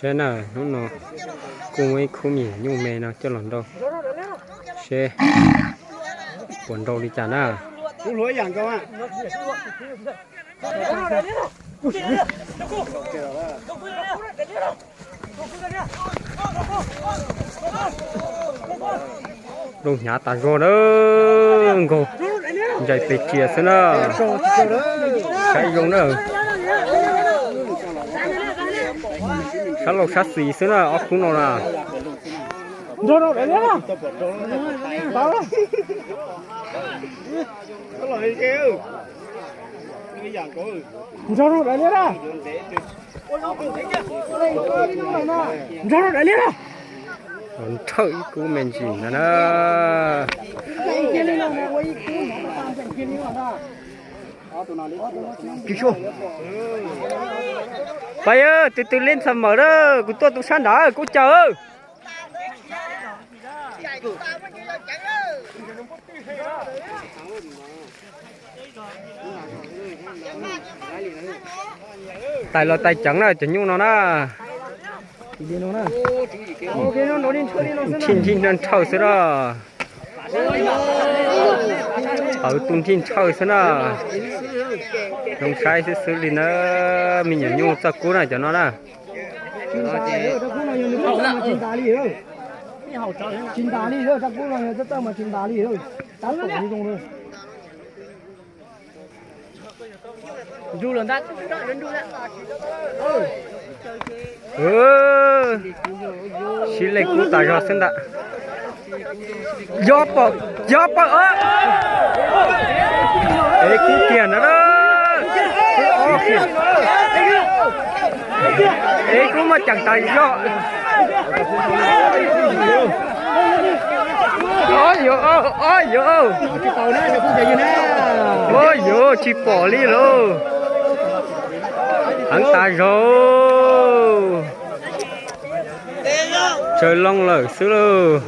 Seb na, hnub no kuj muaj ib khub me nyuam nyuj me no coj los nrau, seb puas nrau li cas na. Nrau hnyav tas zog na, nkaug ncaim pes tsias xwb na. Saib zoo na. Sab laug sab xis xwb na, ob khub no na. Nrhawj ib kub me ntsis ntag na. Pais, tus twg li ntxhais mawm na, kuv tuaj tus sab nrad, kuv caw. Tais los tais ceev na, cov nyuj no na. Nrhij nrhij nrhawj xwb na. Qawv tu nrhij nrhawj xwb na. Zoo saib xwb xwb li na. Me nyuam nyuj txawj kub na cov no na. Tsis ntas li, rab kub no yog txawj txawj mas tsis ntas li. Sib lej kub tas zog xwb ntag. Yog pom, yog pom. Ev kub kiag ntag na. Ev kub mas ceem tas zog. Ob yuav, ob yuav. Ob yuav tsis pom li lauj. Heev tas zog. Tsaws loo lawm xwb lauj.